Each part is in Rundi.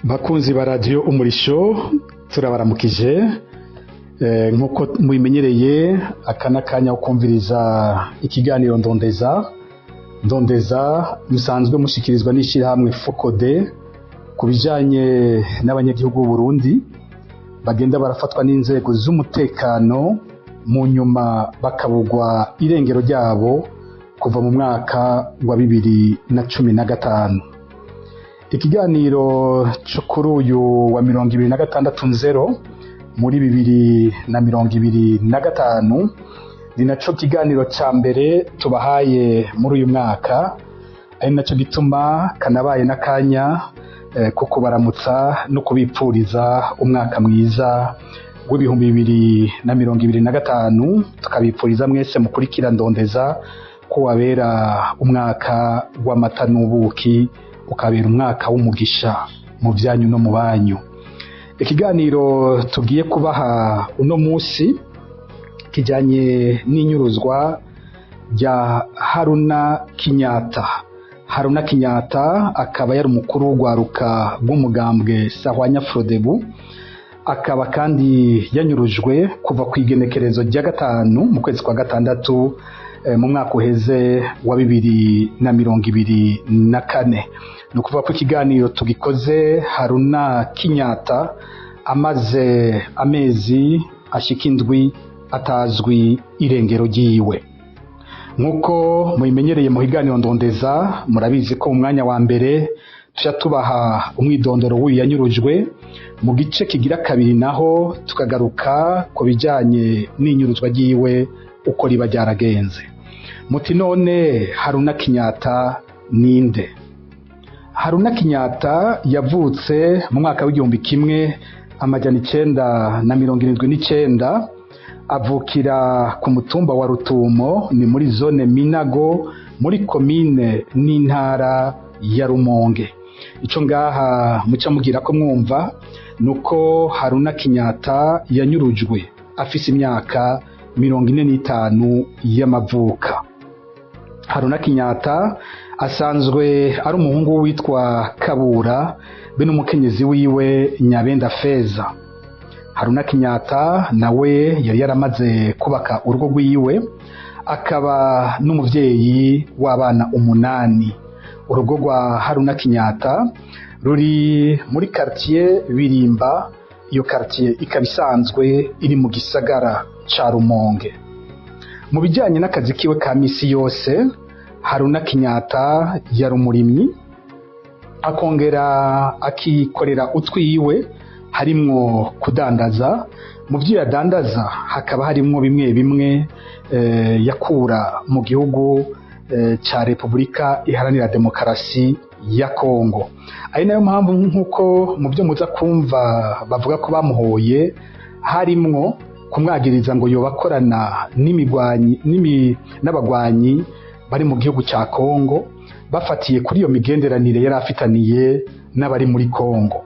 Bakunzi ba Radiyo Umurisho, turabaramukije. Nk'uko mubimenyereye, aka n'akanya ko kumviriza ikiganiro Ndondeza. Ndondeza musanzwe mushikirizwa n'ishyirahamwe FOCODE ku bijanye n'abanyagihugu b'u Burundi bagenda barafatwa n'inzego z'umutekano, mu nyuma bakabugwa irengero ryabo kuva mu mwaka wa 2015. Ikiganiro cyo kuri uyu wa 26 nzero muri 2025 ni naco kiganiro ca mbere tubahaye muri uyu mwaka, ari naco gituma kanabaye n'akanya ko kubaramutsa no kubipfuriza umwaka mwiza w'2025. Tukabipfuriza mwese mukurikira Ndondeza ko wabera umwaka w'amata n'ubuki, ukabera umwaka w'umugisha mu byanyu no mu banyu. Ikiganiro tugiye kubaha uno munsi kijyanye n'inyuruzwa rya Haruna Kinyata. Haruna Kinyata akaba yari umukuru w'urwaruka rw'umugambwe Sahwanya Frodebu, akaba kandi yanyurujwe kuva ku igenekerezo rya 5 mu kwezi kwa 6 mu mwaka uheze wa 2024. Ni ukuvuga ko ikiganiro tugikoze Haruna Kinyata amaze amezi ashika 7 atazwi irengero ryiwe. Nk'uko mubimenyereye mu higaniro Ndondeza, murabizi ko mu mwanya wa mbere tuja tubaha umwidondoro w'uyu yanyurujwe, mu gice kigira kabiri naho tukagaruka ku bijanye n'inyuruzwa ryiwe uko riba ryaragenze. Muti none Haruna Kinyata ninde? Haruna Kinyata yavutse mu mwaka w'1979, avukira ku mutumba wa Rutumo, ni muri zone Minago, muri komine n'intara ya Rumonge. Ico ngaha muca mugira ko mwumva nuko Haruna Kinyata yanyurujwe afise imyaka 45 y'amavuka. Haruna Kinyata asanzwe ari umuhungu witwa Kabura be n'umukenyezi wiwe Nyabenda Feza. Haruna Kinyata nawe yari yaramaze kubaka urugo rwiwe, akaba n'umuvyeyi w'abana 8. Urugo rwa Haruna Kinyata ruri muri quartier Birimba, iyo quartier ikaba isanzwe iri mu gisagara ca Rumonge. Mu bijyanye n'akazi kiwe ka misi yose, Haruna Kinyata yari umurimyi, akongera akikorera utwiwe, harimwo kudandaza. Mu byo yadandaza hakaba harimwo bimwe bimwe yakura mu gihugu ca Repubulika Iharanira Demokarasi ya Kongo. Ari nayo mpamvu, nk'uko mu byo muza kumva bavuga ko bamuhoye, harimwo kumwagiriza ngo yobakorana n'imigwanyi n'abagwanyi bari mu gihugu ca Kongo, bafatiye kuri iyo migenderanire yari afitaniye n'abari muri Kongo.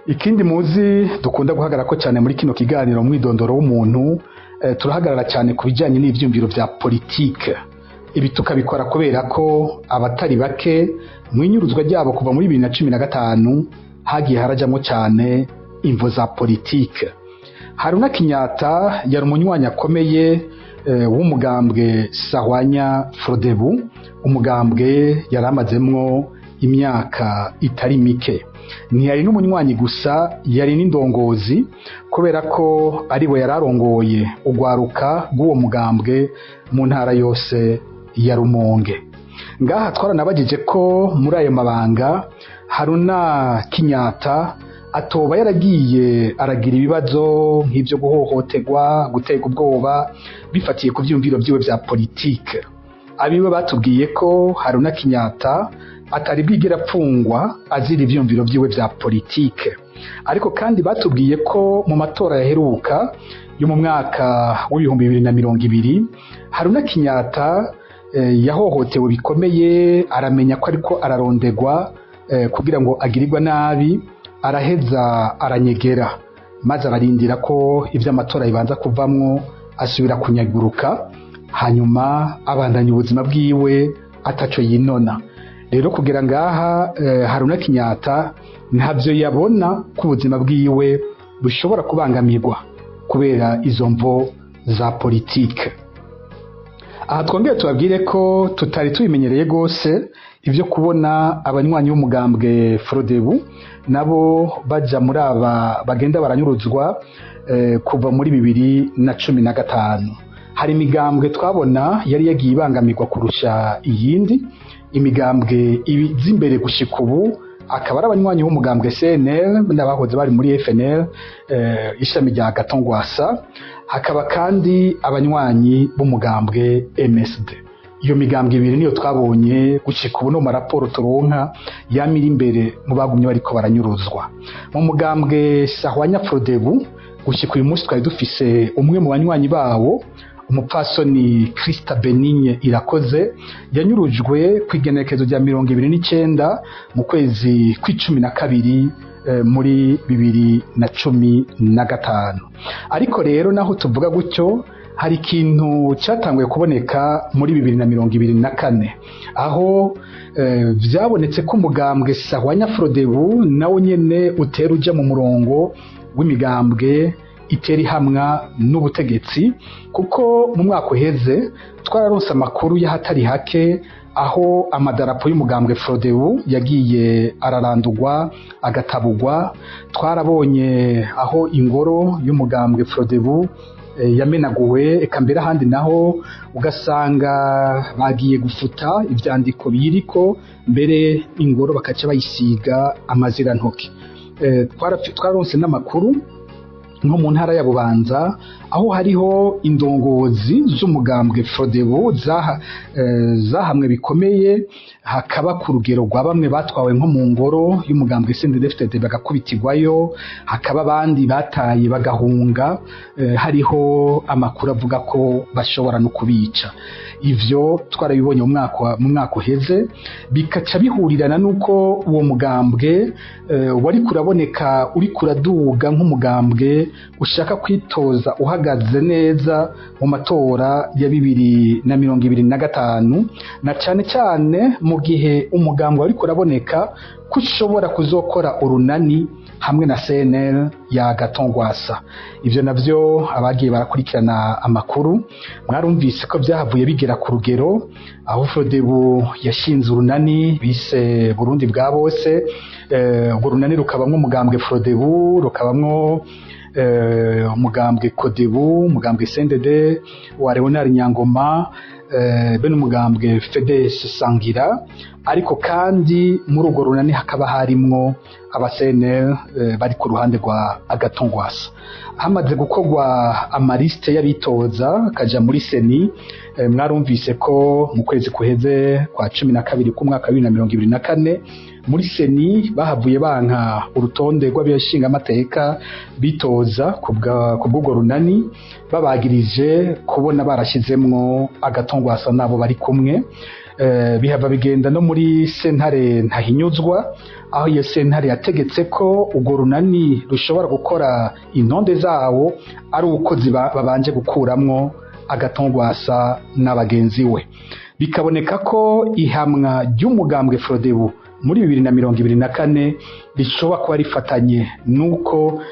Ikindi muzi dukunda guhagarara ko cyane muri kino kiganiro mwidondoro w'umuntu, turahagarara cyane ku bijyanye n'ivyumviro vya politike. Ibi tukabikora kubera ko abatari bake mu inyuruzwa ryabo kuva muri 2015 hagiye harajamwo cyane imvo za politike. Haruna Kinyata yari umunywanyi akomeye w'umugambwe Sahwanya Frodebu, umugambwe yari amazemwo imyaka itari mike. Ntiyari n'umunywanyi gusa, yari n'indongozi, kubera ko ariwe yararongoye urwaruka rw'uwo mugambwe mu ntara yose ya Rumonge. Ngaha twaranabagije ko muri ayo mabanga Haruna Kinyata atoba yaragiye aragira ibibazo nk'ibyo guhohoterwa, gutega ubwoba bifatiye ku vyumviro vyiwe vya politike. Abiwe batubwiye ko Haruna Kinyata atari bwigera apfungwa azira ivyumviro vyiwe vya politike. Ariko kandi batubwiye ko mu matora yaheruka yo mu mwaka w'2020 Haruna Kinyata yahohotewe bikomeye, aramenya ko ariko ararondegwa kugira ngo agirirwe nabi, araheza aranyegera, maze ararindira ko ivy'amatora bibanza kuvamwo, asubira kunyaguruka, hanyuma abandanya ubuzima bwiwe ataco yinona. Rero kugira ngaha Haruna Kinyata ntavyo yabona ko ubuzima bwiwe bushobora kubangamirwa kubera izo mvo za politike. Aha twongeye tubabwire ko tutari tubimenyereye gose ivyo kubona abanywanyi b'umugambwe Frodebu nabo baja muri aba bagenda baranyuruzwa kuva muri 2015. Hari imigambwe twabona yari yagiye ibangamirwa kurusha iyindi, imigambwe iza imbere gushika ubu akaba ari abanywanyi b'umugambwe CNL n'abahoze bari muri FNL ishami rya Gatongwasa, hakaba kandi abanywanyi b'umugambwe MSD. Iyo migambwe ibiri niyo twabonye gushika ubu no mu raporo turonka yamira imbere mu bagumye bariko baranyuruzwa. Mu mugambwe Sahwanya Frodebu gushika uyu munsi twari dufise umwe mu banywanyi bawo, umupfasoni Krista Benigne Irakoze, yanyurujwe ku igenekerezo rya 29 mu kwezi kw'icumi na kabiri muri 2015. Ariko rero naho tuvuga gutyo, hari ikintu cyatanguye kuboneka muri 2024, aho vyabonetse ko umugambwe Sahwanya Frodebu nawo nyene utera uja mu murongo w'imigambwe itera ihamwa n'ubutegetsi, kuko mu mwaka uheze twararonse amakuru y'ahatari hake aho amadarapo y'umugambwe Frodebu yagiye ararandurwa agatabugwa. Twarabonye aho ingoro y'umugambwe Frodebu yamenaguwe, eka mbere ahandi naho ugasanga bagiye gufuta ivyandiko biriko, mbere ingoro bakaca bayisiga amazirantoke. Twararonse n'amakuru nko mu ntara ya Bubanza aho hariho indongozi z'umugambwe Frodebu zahamwe bikomeye, hakaba ku rugero rwa bamwe batwawe nko mu ngoro y'umugambwe CNDD-FDD bagakubitirwayo, hakaba abandi bataye bagahunga, hariho amakuru avuga ko bashobora no kubica. Ivyo twarabibonye mu mwaka uheze, bikaca bihurirana nuko uwo mugambwe wari kuraboneka uri kuraduga nk'umugambwe ushaka kwitoza uhagaze neza mu matora ya 2025, na cane cane mu gihe umugambwe wari kuraboneka ko ushobora kuzokora urunani hamwe na CNL ya Gatongwasa. Ivyo navyo abagiye barakurikirana amakuru mwarumvise ko vyahavuye bigera ku rugero aho Frodebu yashinze urunani bise Burundi bwa bose. Urwo runani rukabamwo umugambwe Frodebu, rukabamwo umugambwe Kodebu, umugambwe CNDD wa Leonard Nyangoma, be n'umugambwe FDS Sangira. Ariko kandi muri urwo runani hakaba harimwo aba CNL bari ku ruhande rwa Agatongwasa. Hamaze gukorwa amaliste y'abitoza kaja muri Seni, mwarumvise ko mu kwezi kuheze kwa 12 k'umwaka wa 2024 muri Seni bahavuye banka urutonde rw'abashinga amateka bitoza ku bw'urwo runani, babagirije kubona barashizemwo Agatongwasa nabo bari kumwe. Bihava bigenda no muri sentare ntahinyuzwa, aho iyo sentare yategetse ko urwo runani rushobora gukora intonde zawo ari uko babanje gukuramwo Agatongwasa n'abagenzi we. Bikaboneka ko ihamwa ry'umugambwe Frodebu muri 2024 rishobora kuba rifatanye nuko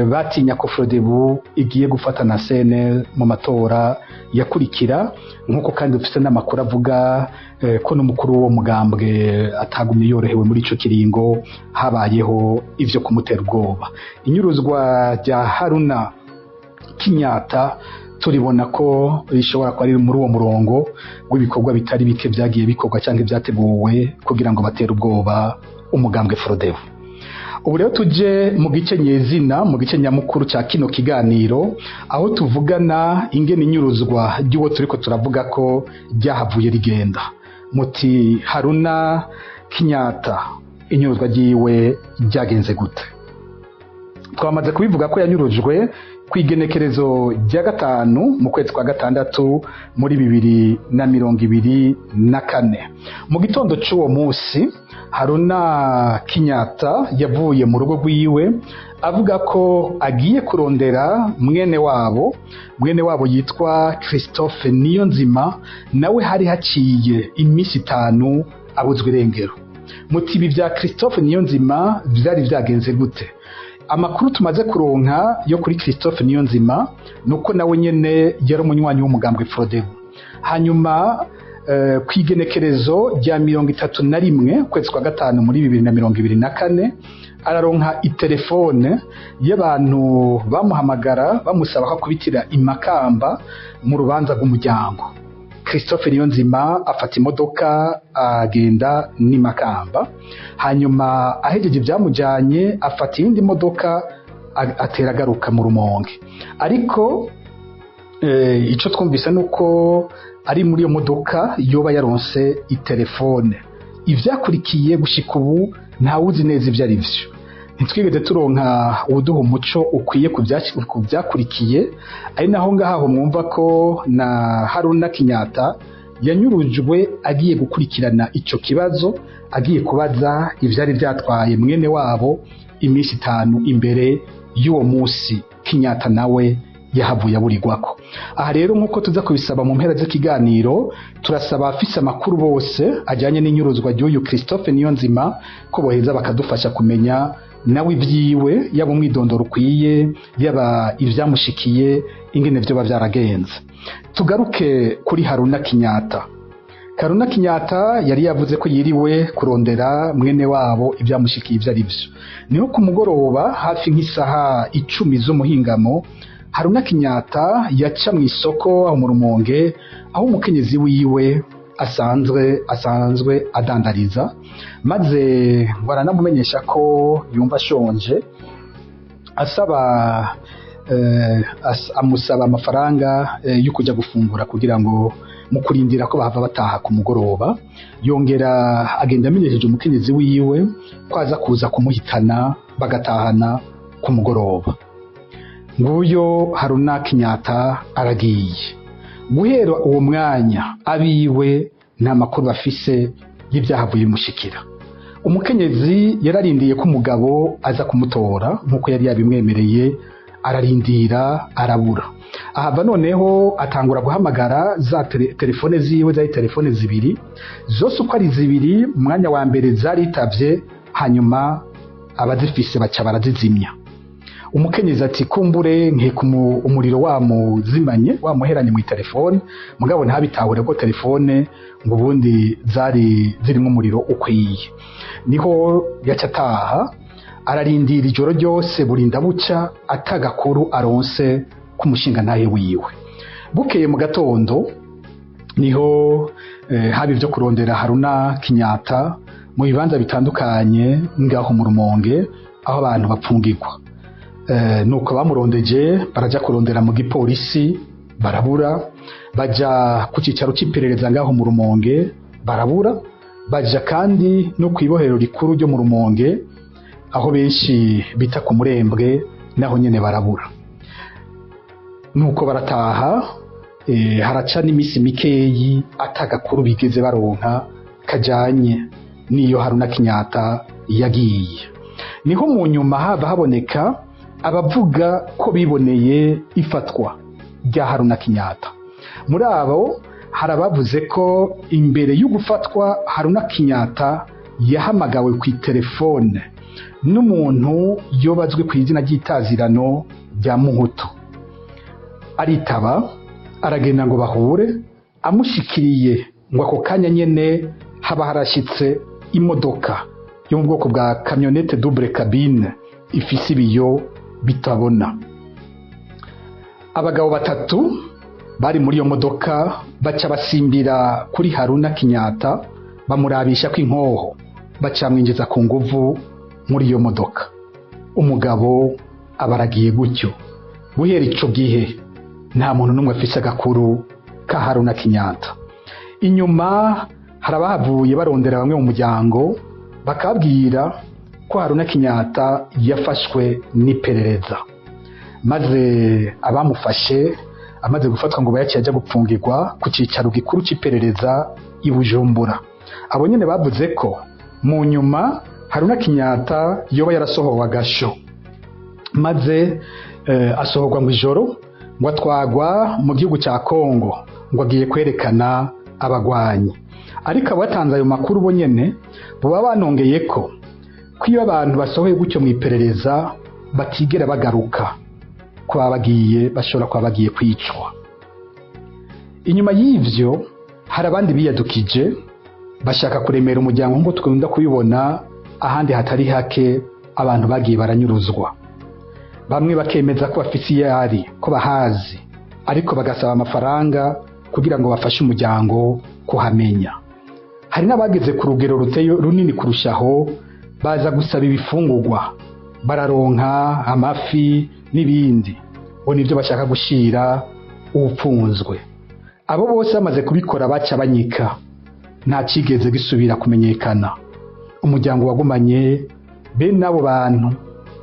batinya ko Frodebu igiye gufata na CNL mu matora yakurikira, nkuko kandi dufite n'amakuru avuga ko n'umukuru w'uwo mugambwe atagumye yorohewe muri ico kiringo, habayeho ivyo kumutera ubwoba. Inyuruzwa rya Haruna Kinyata turibona ko rishobora kuba riri muri uwo murongo w'ibikorwa bitari bike vyagiye bikorwa canke vyateguwe kugira ngo batere ubwoba umugambwe Frodebu. Ubu rero tuje mu gice nyezina, mu gice nyamukuru ca kino kiganiro, aho tuvugana ingene inyuruzwa ry'uwo turiko turavuga ko ryahavuye rigenda. Muti Haruna Kinyata inyuruzwa ryiwe ryagenze gute? Twamaze kubivuga ko yanyurujwe kw'igenekerezo rya 5 mu kwezi kwa 6 muri 2024. Mu gitondo c'uwo musi Haruna Kinyata yavuye mu rugo rwiwe avuga ko agiye kurondera mwene wabo yitwa Christophe Niyonzima, nawe hari haciye iminsi 5 abuzwe irengero. Muti ibi vya Christophe Niyonzima vyari vyagenze gute? Amakuru tumaze kuronka yo kuri Christophe Niyonzima nuko nawe nyene yari umunywanyi w'umugambwe Frodebu. Hanyuma kw'igenekerezo rya 31 kwezi kwa gatanu muri 2024 araronka itelefone y'abantu bamuhamagara bamusaba ko akubitira imakamba mu rubanza rw'umuryango. Christophe Niyonzima afata imodoka agenda n'imakamba, hanyuma ahejeje ivyamujanye afata iyindi modoka atera agaruka mu Rumonge. Ariko ico twumvise nuko ari muri iyo modoka yoba yaronse itelefone. Ivyakurikiye gushika ubu ntawuzi neza ivyo ari vyo. Ntitwigeze turonka uwuduha umuco ukwiye ku vyakurikiye, ari naho ngaho mwumva ko na Haruna Kinyata yanyurujwe agiye gukurikirana ico kibazo, agiye kubaza ivyari vyatwaye mwene wabo iminsi 5 imbere y'uwo musi Kinyata nawe yahavuye aburirwako. Aha rero nkuko tuza kubisaba mu mpera z'ikiganiro, turasaba afise amakuru bose ajyanye n'inyuruzwa ry'uyu Christophe Niyonzima ko boheza bakadufasha kumenya nawe ivyiwe, yaba umwidondoro ukwiye, yaba ivyamushikiye, ingene vyoba vyaragenze. Tugaruke kuri Haruna Kinyata. Haruna Kinyata yari yavuze ko yiriwe kurondera mwene wabo ivyamushikiye ivyo ari vyo. Niho ku mugoroba hafi nk'isaha 10 z'umuhingamo, Haruna Kinyata yaca mu isoko aho mu Rumonge, aho umukenyezi wiwe asanzwe adandariza, maze ngo aranamumenyesha ko yumva ashonje, asaba amusaba amafaranga yo kuja gufungura kugira ngo mu kurindira ko bahava bataha ku mugoroba. Yongera agenda amenyesheje umukenyezi wiwe ko aza kuza kumuhitana bagatahana ku mugoroba. Nguyo Haruna Kinyata aragiye. Guhera uwo mwanya abiwe nta makuru bafise y'ivyahavuye bimushikira. Umukenyezi yararindiye ko umugabo aza kumutora nkuko yari yabimwemereye, ararindira arabura. Ahava noneho atangura guhamagara za telefone ziwe, zari telefone 2 zose uko ari 2. Umwanya wa mbere zaritavye, hanyuma abazifise baca barazizimya. Umukenyezi ati kumbure nkeka umuriro wamuzimanye wamuheranye mu telefone, mugabo ntabitahure ko telefone ngo ubundi zari zirimo umuriro ukwiye. Niho yaca ataha, ararindira ijoro ryose burinda buca atagakuru aronse kumushinga ntahe wiwe. Bukeye mu gatondo niho haba ivyo kurondera Haruna Kinyata mu bibanza bitandukanye ngaho mu Rumonge aho abantu bapfungirwa. Nuko bamurondeje baraja kurondera mu gipolisi barabura, baja ku cicaro c'iperereza ngaho mu Rumonge barabura, baja kandi no kw'ibohero rikuru ryo mu Rumonge aho benshi bita ku Murembwe, naho nyene barabura. Nuko barataha, haraca n'imisi mikeyi atagakuru bigeze baronka kajanye niyo Haruna Kinyata yagiye. Niho mu nyuma hava haboneka abavuga ko biboneye ifatwa rya Haruna Kinyata. Muri abo hari abavuze ko imbere y'ugufatwa Haruna Kinyata yahamagawe ku telefone n'umuntu yobazwe ku izina ry'itazirano rya Muhutu. Aritaba aragenda ngo bahure, amushikiriye ngo ako kanya nyene haba harashitse imodoka yo mu bwoko bwa camionnette double cabine ifise ibiyo bitabona. Abagabo 3 bari muri iyo modoka baca basimbira kuri Haruna Kinyata, bamurabisha ko inkoho, baca mwinjiza ku nguvu muri iyo modoka. Umugabo abaragiye gutyo. Guhera ico gihe nta muntu n'umwe afise agakuru ka Haruna Kinyata. Inyuma harabahavuye barondera bamwe mu muryango bakabwira ko Haruna Kinyata yafashwe n'iperereza, maze abamufashe amaze gufatwa ngo bayaciye aja gupfungirwa ku cicaro gikuru c'iperereza i Bujumbura. Abo nyene bavuze ko mu nyuma Haruna Kinyata yoba yarasohowe agasho, maze asohorwa mu ijoro ngo atwagwa mu gihugu ca Kongo ngo agiye kwerekana abagwanyi. Ariko abatanze ayo makuru bo nyene boba banongeye ko iyo abantu basohoye gutyo mu iperereza batigera bagaruka, ko baba bagiye, bashobora kuba bagiye kwicwa. Inyuma y'ivyo hari abandi biyadukije bashaka kuremera umuryango, nk'uko twenda kubibona ahandi hatari hake abantu bagiye baranyuruzwa. Bamwe bakemeza ko bafise iyo ari, ko bahazi, ariko bagasaba amafaranga kugira ngo bafashe umuryango kuhamenya. Hari n'abageze ku rugero ruteye runini kurushaho, baza gusaba ibifungurwa, bararonka amafi n'ibindi, bo nivyo bashaka gushira uwupfunzwe. Abo bose bamaze kubikora baca banyika, nta cigeze gisubira kumenyekana. Umuryango wagumanye bene abo bantu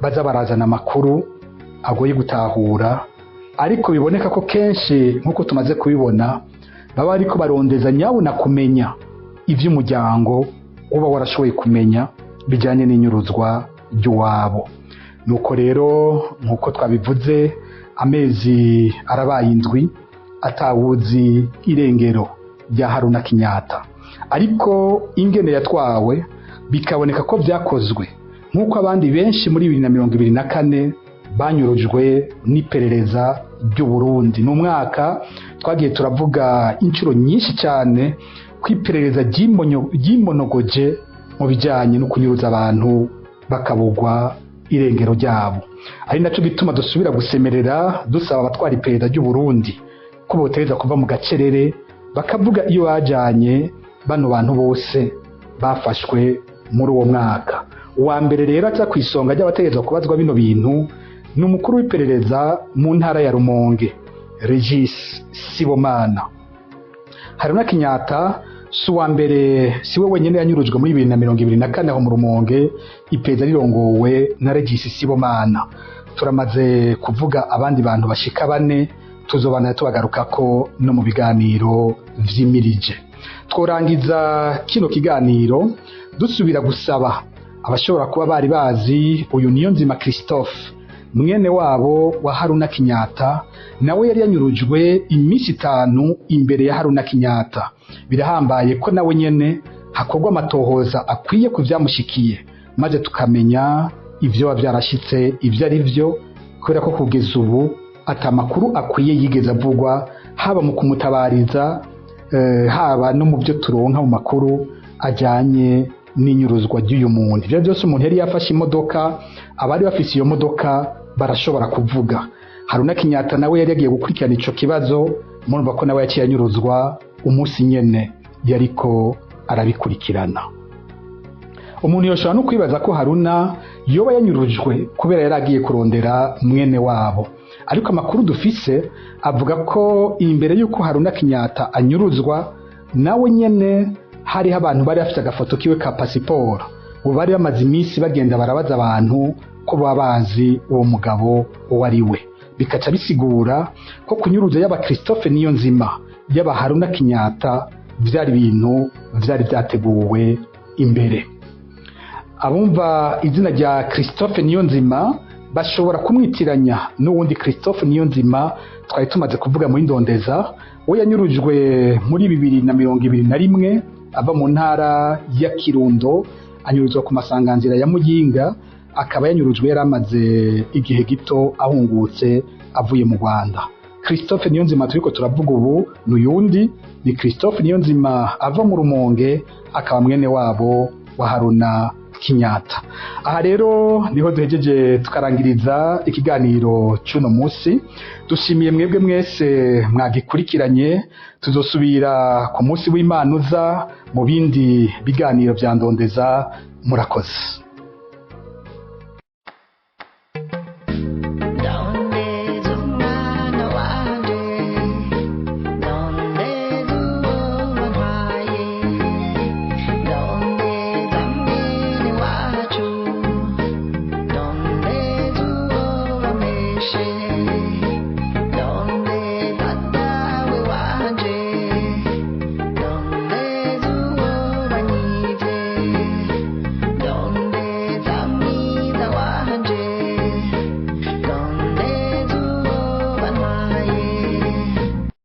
baza barazana amakuru agoye gutahura, ariko biboneka ko kenshi nk'uko tumaze kubibona baba ariko barondeza nyabuna kumenya ivy'umuryango uba warashoboye kumenya bijanye n'inyuruzwa ry'uwabo. Nuko rero nk'uko twabivuze, amezi arabaye 7 atawuzi irengero rya Haruna Kinyata, ariko ingene yatwawe bikaboneka ko vyakozwe nk'uko abandi benshi muri 2024 banyurujwe n'iperereza ry'u Burundi. Ni umwaka twagiye turavuga inshuro nyinshi cyane ko iperereza ryimonogoje mu bijyanye no kunyuruza abantu bakabugwa irengero ryabo, ari naco gituma dusubira gusemerera dusaba abatwara iperereza ry'u Burundi ko botereza kuva mu gacerere bakavuga iyo bajanye bano bantu bose bafashwe muri uwo mwaka. Uwa mbere rero aca ku isonga ry'abategerezwa kubazwa bino bintu ni umukuru w'iperereza mu ntara ya Rumonge, Regis Sibomana. Haruna Kinyata si uwa mbere, si we wenyine yanyurujwe muri 2024 aho mu Rumonge, iperereza rirongowe na Regis Sibomana. Turamaze kuvuga abandi bantu bashika 4, tuzobana tubagarukako no mu biganiro vyimirije. Tworangiza kino kiganiro dusubira gusaba abashobora kuba bari bazi uyu Niyonzima Christophe, mwene wabo wa Haruna Kinyata, nawe yari yanyurujwe iminsi 5 imbere ya Haruna Kinyata. Birahambaye ko nawe nyene hakorwa amatohoza akwiye ku vyamushikiye, maze tukamenya ivyo byarashitse ivyo ari vyo, kubera ko kugeza ubu atamakuru akwiye yigeze avugwa, haba mu kumutabariza, haba no mu byo turonka mu makuru ajyanye n'inyuruzwa ry'uyu muntu. Ivyo byose umuntu yari yafashe imodoka, abari bafise iyo modoka barashobora kuvuga. Haruna Kinyata nawe yari yagiye gukurikirana ico kibazo, murumva ko nawe yaciye anyuruzwa umunsi nyene yariko arabikurikirana. Umuntu yoshobora no kwibaza ko Haruna yoba yanyurujwe kubera yari agiye kurondera mwene wabo, ariko amakuru dufise avuga ko imbere y'uko Haruna Kinyata anyuruzwa nawe nyene hariho abantu bari bafite agafoto kiwe ka pasiporo, ubu bari bamaze iminsi bagenda barabaza abantu ko baba bazi uwo mugabo uwo ari we. Bikaca bisigura ko kunyuruza yaba Christophe Niyonzima yaba Haruna Kinyata vyari ibintu vyari vyateguwe imbere. Abumva izina rya Christophe Niyonzima bashobora kumwitiranya n'uwundi Christophe Niyonzima twari tumaze kuvuga muri Ndondeza, we yanyurujwe muri 2021 ava mu ntara ya Kirundo, anyuruzwa ku masanganzira ya Muyinga, akaba yanyurujwe yari amaze igihe gito ahungutse avuye mu Rwanda. Christophe Niyonzima turiko turavuga ubu n'uyundi ni Christophe Niyonzima ava mu Rumonge, akaba mwene wabo wa Haruna Kinyata. Aha rero niho duhejeje tukarangiriza ikiganiro cy'uno munsi. Dushimiye mwebwe mwese mwagikurikiranye. Tuzosubira ku munsi w'Imana uza mu bindi biganiro vya Ndondeza. Murakoze.